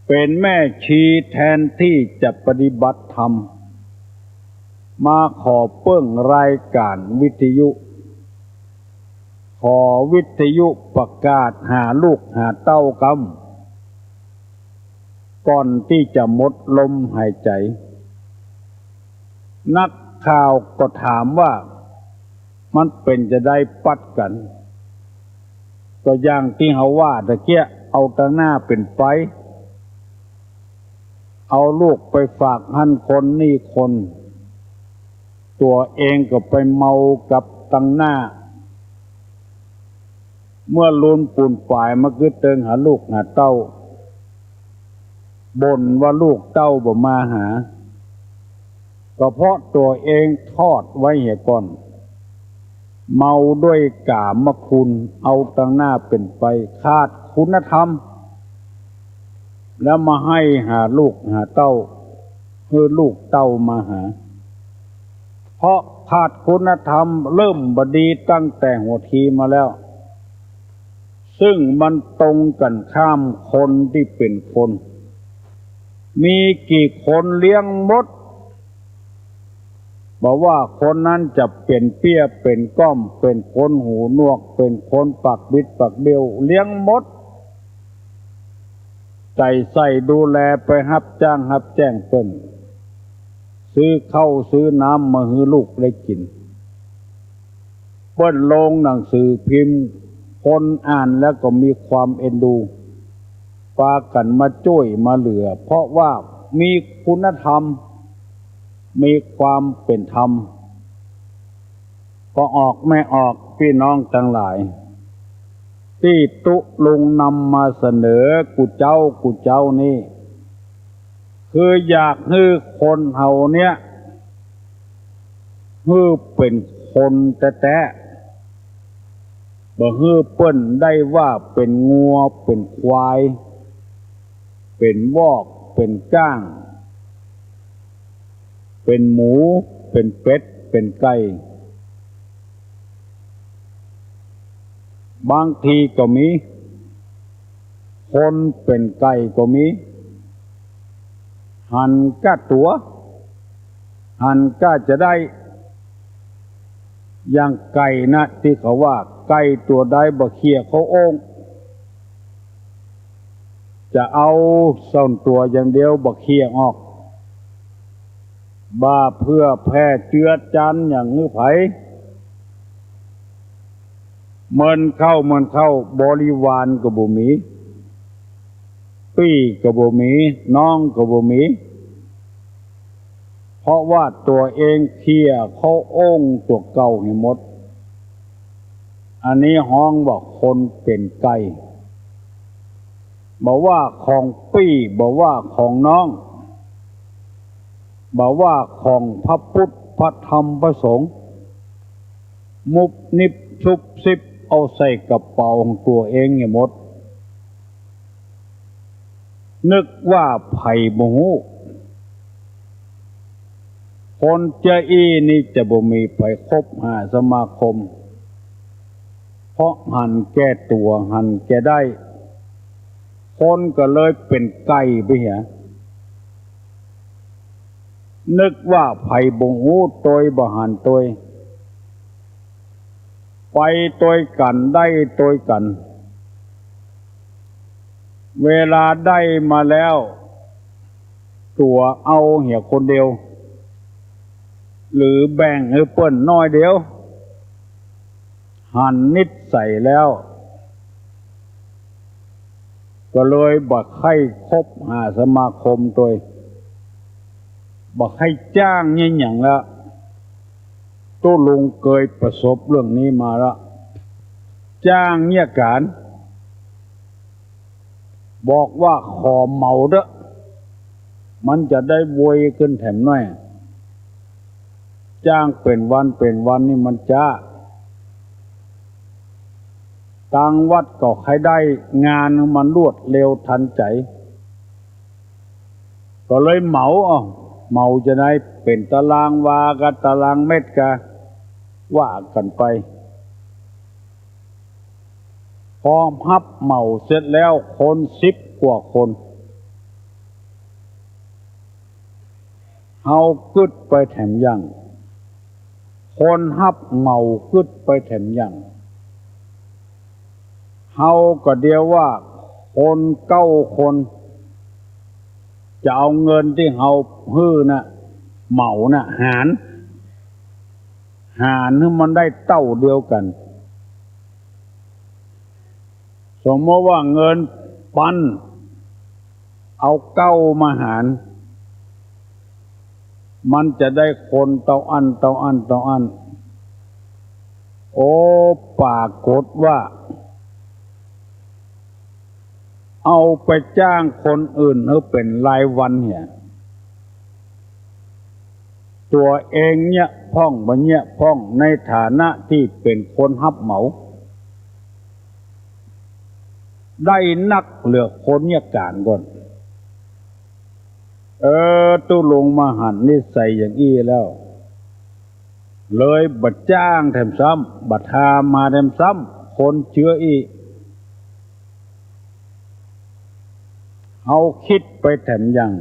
เป๋นแม่ชีแทนตี้จะปฏิบัติธรรม มาขอเปิ้งรายก๋านวิทยุ ขอวิทยุประกาศหาลูกหาเต้ากำ ก่อนตี้จะหมดลมหายใจ๋ นักข่าวก็ถามว่า มันเป๋นจาใดปัดกั๋น ก็อย่างตี้เฮาว่าตะเกียะ เอาตังหน้าเป๋นไป เอาลูกไปฝากหั้นคนนี่คน ตั๋วเองก็ไปเมากับตังหน้า เมื่อลุนปูนป๋ายมาคือเติงหาลูกหาเต้า บ่นว่าลูกเต้าบ่มาหา ก็เพราะตั๋วเองทอดไว้เหียก่อน เมาด้วยกามคุณ เอาตังหน้าเป๋นไป ขาดคุณธรรม แล้วมาไห้หาลูกหาเต้า หื้อลูกเต้ามาหา เพราะขาดคุณธรรม เริ่มบ่ดีตั้งแต่หัวทีมาแล้ว ซึ่งมันตรงกั๋นข้ามคนตี้เป๋นคน มีกี่คนเลี้ยงหมด บ่ว่าคนนั้นจะเป๋นเปี้ยเป๋นก้อม เป๋นคนหูหนวก เป๋นคนปากบิดปากเบี้ยว เลี้ยงหมด ใจ๋ใส่ดูแล ไปฮับจ้างฮับแจ้งเปิ้น ซื้อข้าวซื้อน้ำมาหื้อลูกได้กิ๋น เปิ้นลงหนังสือพิมพ์ คนอ่านแล้วก็มีความเอ็นดู ปากั๋นมาจ้วยมาเหลือ เพราะว่ามีคุณธรรม มีความเป๋นธรรม ป้อออกแม่ออก ปี้น้องตังหลาย ตี้ตุ๊ลุงนำมาเสนอกู้เจ๊ากู้เจ๊านี้ คืออยากหื้อคนเฮาเนี้ย หื้อเป๋นคนแต๊ๆ บ่หื้อเปิ้นได้ว่าเป๋นงัว เป๋นควาย เป๋นวอก เป๋นก้าง เป๋นหมู เป๋นเป็ด เป๋นไก่ บางทีก็มี คนเป๋นไก่ก็มี หันก้าตั๋ว หันก้าจะได้ อย่างไก่นะ ตี้เขาว่า ไก่ตั๋วใดบ่เขี่ยเข้าโอ่ง จะเอาส่วนตั๋วอย่างเดียว บ่เขี่ยออก บ่าเปื้อแผ่เจือจานอย่างหื้อใผ เมินเข้า เมินเข้า บริวารก็บ่มี ปี้ก็บ่มี น้องก็บ่มี เพราะว่าตั๋วเองเขี่ยเข้าโอ่งตั๋วเก่าหื้อหมด อันนี้ฮ้องว่าคนเป๋นไก่ บ่ว่าของปี้ บ่ว่าของน้อง บ่ว่าของพระพุทธ พระธรรม พระสงฆ์ มุบนิบซุบซิบ เอาใส่กระเป๋าของตั๋วเองหื้อหมด นึกว่าใผบ่ฮู้ คนเจื้ออี้นี่จะบ่มีใผคบหาสมาคม เพราะหันแก่ตั๋ว หันแก่ได้ คนก็เลยเป๋นไก่ไปเหีย นึกว่าใผบ่ฮู้ ตวยบ่หันตวย ไปตวยกั๋น ได้ตวยกั๋น เวลาได้มาแล้ว ตั๋วเอาเหียคนเดียว หรือแบ่งหื้อเปิ้นน้อยเดียว หันนิสัยแล้ว ก็เลยบ่ใค่คบหาสมาคมตวย บ่ใค่จ้างเยียะหยังแล้ว ตุ๊ลุงเกยประสบเรื่องนี้มาแล้ว จ้างเยียะก๋าน บอกว่าขอเหมาเต๊อะ มันจะได้ไวขึ้นแถมหน้อย จ้างเป๋นวันเป๋นวันนี่มันจ๊า ตางวัดก็ใค่ได้งานมันรวดเร็วตันใจ๋ ก็เลยเหมา เอ้า เหมาจะได้เป๋นตารางวากับตารางเม็ดกา ว่ากั๋นไป พอฮับเหมาเสร็จแล้ว คนสิบกว่าคน เฮากึ๊ดไปแถมยัง คนฮับเหมากึ๊ดไปแถมยัง เฮาก็เดียวว่าคนเก้าคน จะเอาเงินตี้เฮาหื้อน่ะ เหมาน่ะ หาร หารหื้อมันได้เต้าเดียวกั๋น สมมติว่าเงินปัน เอาเก้ามาหาร มันจะได้คนเต้าอั้น เต้าอั้น เต้าอั้น โอ้ ปรากฏว่า เอาไปจ้างคนอื่นหื้อเป๋นรายวันเหีย ตั๋วเองเยียะพ่องบ่เยียะพ่อง ในฐานะตี้เป๋นคนฮับเหมา ได้นักเหลือคนเยียะก๋านก่อน เออ ตุ๊ลุงมาหันนิสัยอย่างอี้แล้ว เลยบ่จ้างแถมซ้ำ บ่ทามาแถมซ้ำ คนเจื้ออี้ เฮาคิดไปแถมยัง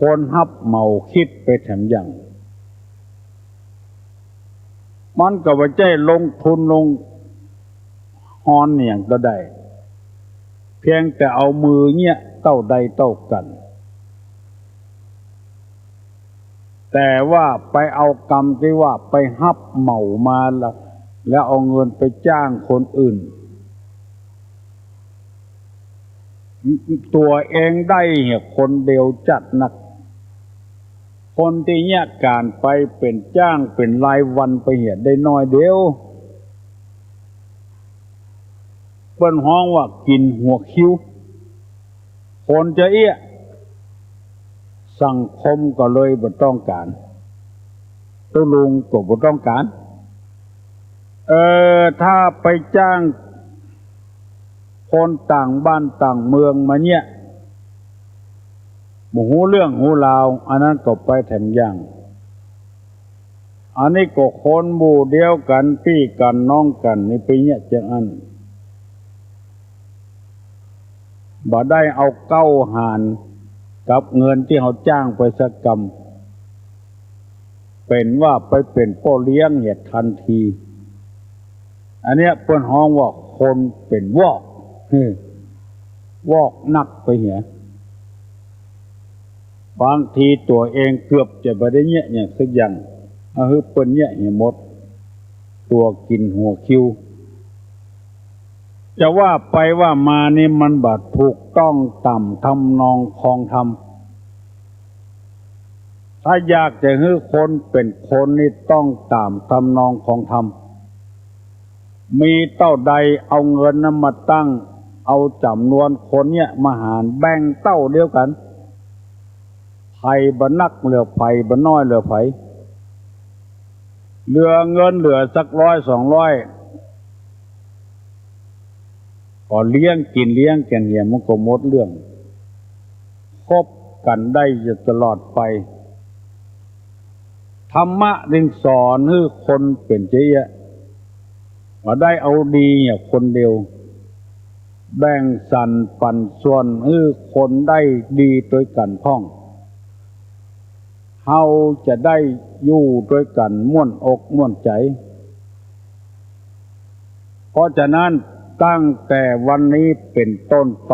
คนฮับเหมาคิดไปแถมยัง มันก็บ่ใจ้ลงทุนลงฮอนหยังก็ได้ เพียงแต่เอามือเยียะเต้าใดเต้ากั๋น แต่ว่าไปเอากำตี้ว่าไปฮับเหมามาแล้ว แล้วเอาเงินไปจ้างคนอื่น ตั๋วเองได้เหียคนเดียวจัดนัก คนตี้เยียะก๋านไปเป๋นจ้างเป๋นรายวันไปเหียได้น้อยเดียว เปิ้นฮ้องว่ากิ๋นหัวคิว คนจะเอี้ยะ สังคมก็เลยบ่ต้องก๋าน ตุ๊ลุงก็บ่ต้องก๋าน เออ ถ้าไปจ้างคนต่างบ้านต่างเมืองมาเยียะ บ่ฮู้เรื่องฮู้ราว อันนั้นก็ไปแถมยัง อันนี้ก็คนหมู่เดียวกั๋น ปี้กั๋นน้องกั๋นนี่ไปเยียะจังอั้น บ่ได้เอาเก้าหารกับเงินตี้เฮาจ้างไปสักกำ เป๋นว่าไปเป๋นป้อเลี้ยงเหียทันที อันเนี้ยเปิ้นฮ้องว่าคนเป๋นวอก วอกนักไปเหีย บางทีตั๋วเองเกือบจะบ่ได้เยียะหยังสักอย่าง เอาหื้อเปิ้นเยียะเหียหมด ตั๋วกิ๋นหัวคิว จะว่าไปว่ามานี่มันบ่ถูกต้องต๋ามทำนองครองธรรม ถ้าอยากจะหื้อคนเป๋นคนนี่ต้องต๋ามทำนองครองธรรม มีเต้าใดเอาเงินนั้นมาตั้ง เอาจ๋ำนวนคนเยียะมาหาร แบ่งเต้าเดียวกั๋น ใผบ่นักเหลือใผ บ่น้อยเหลือใผ เหลือเงินเหลือสักร้อยสองร้อย ก็เลี้ยงกิ๋นเลี้ยงกั๋นเหีย มันก็หมดเรื่อง คบกั๋นได้อยู่ตลอดไป ธรรมะจึงสอนหื้อคนเป๋นจะเอี้ยะ บ่ได้เอาดีเหียคนเดียว แบ่งสรรปันส่วนหื้อคนได้ดีตวยกั๋นพ่อง เฮาจะได้อยู่ตวยกั๋นม่วนอกม่วนใจ๋ เพราะฉะนั้นตั้งแต่วันนี้เป๋นต้นไป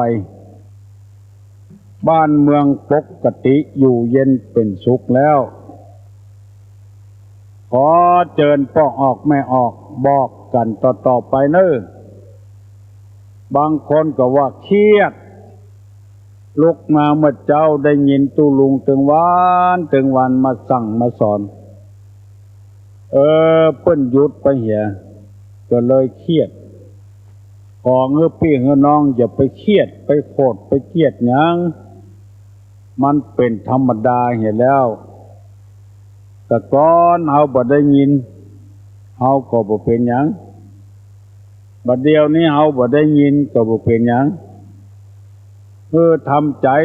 บ้านเมืองปกติอยู่เย็นเป๋นสุขแล้ว ขอเจิญป้อออกแม่ออกบอกกั๋นต่อๆ ไปเน่อ บางคนก็ว่าเครียด ลุกมาเมื่อเจ๊าได้ยินตุ๊ลุงตึงวันตึงวันมาสั่งมาสอน เออ เปิ้นหยุดไปเหีย ก็เลยเครียด ขอหื้อปี้หื้อน้องอย่าไปเครียด ไปโขด ไปเกลียดหยัง มันเป๋นธรรมดาเหียแล้ว แต่ก่อนเฮาบ่ได้ยิน เฮาก็บ่เป๋นหยัง บัดเดี่ยวนี้เฮาบ่ได้ยินก็บ่เป๋นหยัง เออ ทำใจ๋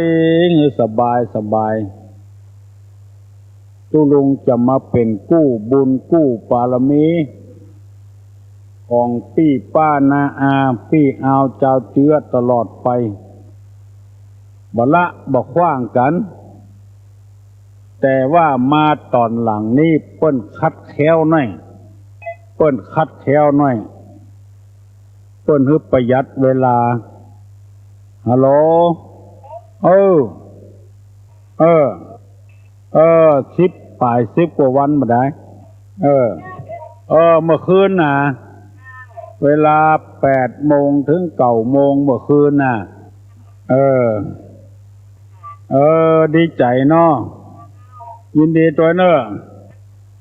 หื้อสบายสบาย ตุ๊ลุงจะมาเป๋นกู้บุญกู้ปารมี ของปี้ป้าน้าอา ปี้อาวจาวเจื้อตลอดไป บ่ละบ่ขว้างกั๋น แต่ว่ามาต๋อนหลังนี้เปิ้นคัดแคล้วหน้อย เปิ้นคัดแคล้วหน้อย เปิ้นหื้อประหยัดเวลา ฮัลโหล เออ เออ เออ สิบป๋าย สิบกว่าวันบ่ได้ เออ เออ เมื่อคืนน่ะ เวลาแปดโมงเถิงเก้าโมงเมื่อคืนน่ะ เออ เออ ดีใจ๋เนาะ ยินดีตวยเน่อ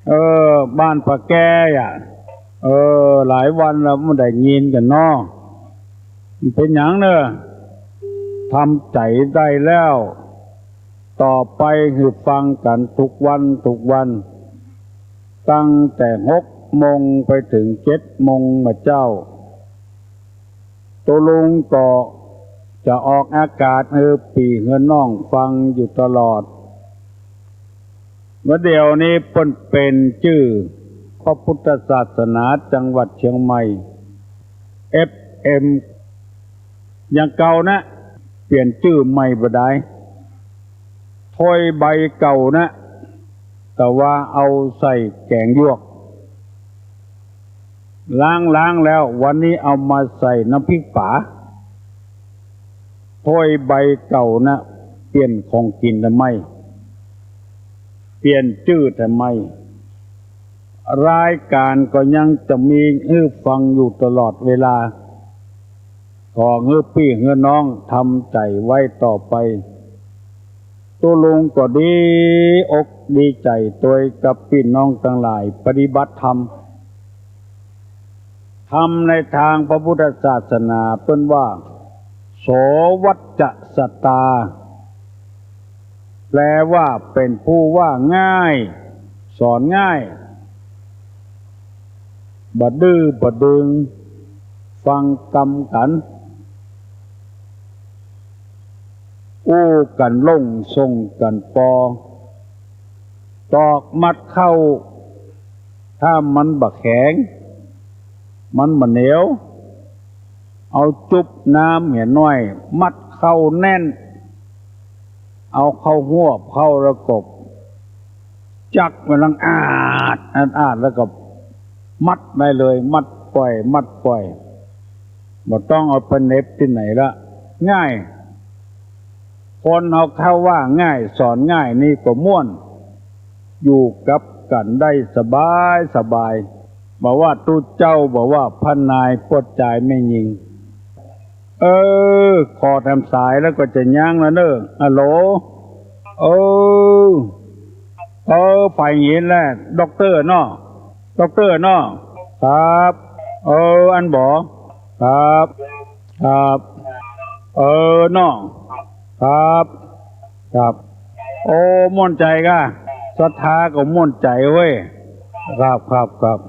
เออ บ้านป้าแก้อะ เออ หลายวันแล้วบ่ได้ยินกั๋นเนาะ เป๋นหยังเน่อ ทำใจ๋ได้แล้ว ต่อไปหื้อฟังกั๋นทุกวันทุกวัน ตั้งแต่หกโมงไปเถิงเจ็ดโมงเมื่อเจ๊า ตุ๊ลุงก็จะออกอากาศหื้อปี้หื้อน้องฟังอยู่ตลอด ว่าเดี่ยวนี้เปิ้นเป๋นจื้อพระพุทธศาสนาจังหวัดเชียงใหม่ เอฟเอ็ม อย่างเก่านะ เปลี่ยนจื้อใหม่บ่ได้ ถ้วยใบเก่านะ แต่ว่าเอาใส่แก๋งหยวก ล้างๆ แล้ว วันนี้เอามาใส่น้ำพริกป๋า ถ้วยใบเก่านะ เปลี่ยนของกิ๋นทำไม เปลี่ยนจื้อทำไม รายก๋านก็ยังจะมีหื้อฟังอยู่ตลอดเวลา ขอหื้อปี้หื้อน้องทำใจ๋ไว้ต่อไป ตุ๊ลุงก็ดีอกดีใจ๋ตวยกับปี้น้องตังหลายปฏิบัติธรรม ธรรมในตางพระพุทธศาสนาเปิ้นว่า โสวัจจะสัตตา แปลว่าเป๋นผู้ว่าง่าย สอนง่าย บ่ดื้อบ่ดึง ฟังกำกั๋น อู้กั๋นลงส่งกั๋นปอ ตอกมัดเข้า ถ้ามันบ่แข็ง มันบ่เหนียว เอาจุ๊บน้ำเหียน้อย มัดเข้าแน่น เอาเข้าฮวบเข้าแล้วก็จั๊กมันลังอาด อาด อาด แล้วก็มัดได้เลย มัดป่อย มัดป่อย บ่ต้องเอาไปเหน็บตี้ไหนละ ง่าย คนเฮาเข้าว่าง่าย สอนง่ายนี่ก็ม่วน อยู่กับกั๋นได้สบายสบาย บ่ว่าตุ๊เจ้า บ่ว่าป้านาย ป้อจายแม่ญิง เออ ขอแถมสายแล้วก็จะยั้งแล้วเน่อ ฮัลโหล เออ เออ ฝ่ายหญิงแหละ ด็อกเตอร์เนาะ ด็อกเตอร์เนาะ ครับ เออ อันบ่ ครับ ครับ เออ เนาะ ครับ ครับ โอ้ ม่วนใจ๋ก้า ศรัทธาก็ม่วนใจ๋เว้ย ครับ ครับ ครับ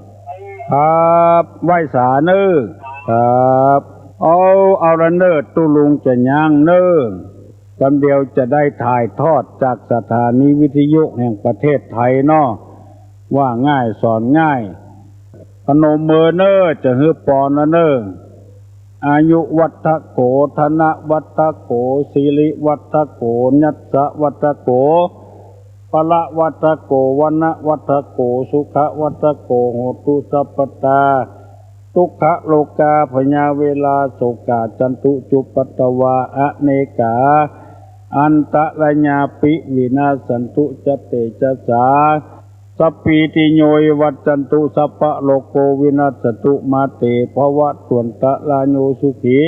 ครับ ไหว้สาเน่อ ครับ เอา เอาละเน่อ ตุ๊ลุงจะยั้งเน่อ กำเดียวจะได้ถ่ายทอดจากสถานีวิทยุแห่งประเทศไทยเนาะ ว่าง่ายสอนง่าย พนมมือเน่อ จะหื้อปอนละเน่อ อายุวัฒโข ธนวัฒโข สิริวัฒโข ยัสสะวัฒโข พละวัฒโข วรรณวัฒโข สุขวัฒโข โหตุสัพพตา ทุกขโรคาพยาเวราโศกา จันตุจุปปัตตวา อเนกา อันตะระยาปิวินัสสันตุ จะเตจะสา สัพพีติโย วิวัชชันตุ สัพพะโรโกวินัสสันตุ มาเตภวัตวันตะราโย สุขี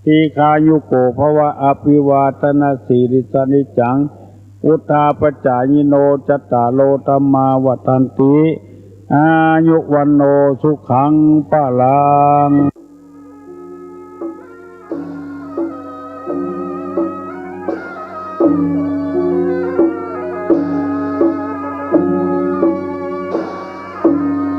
ทีฆายุโกภวะ อภิวาทะนะสีลิสสะ นิจจัง วุฑฒาปะจายิโน จัตตาโรธัมมา วัฑฒันติ อายุ วัณโณ สุขัง พะลัง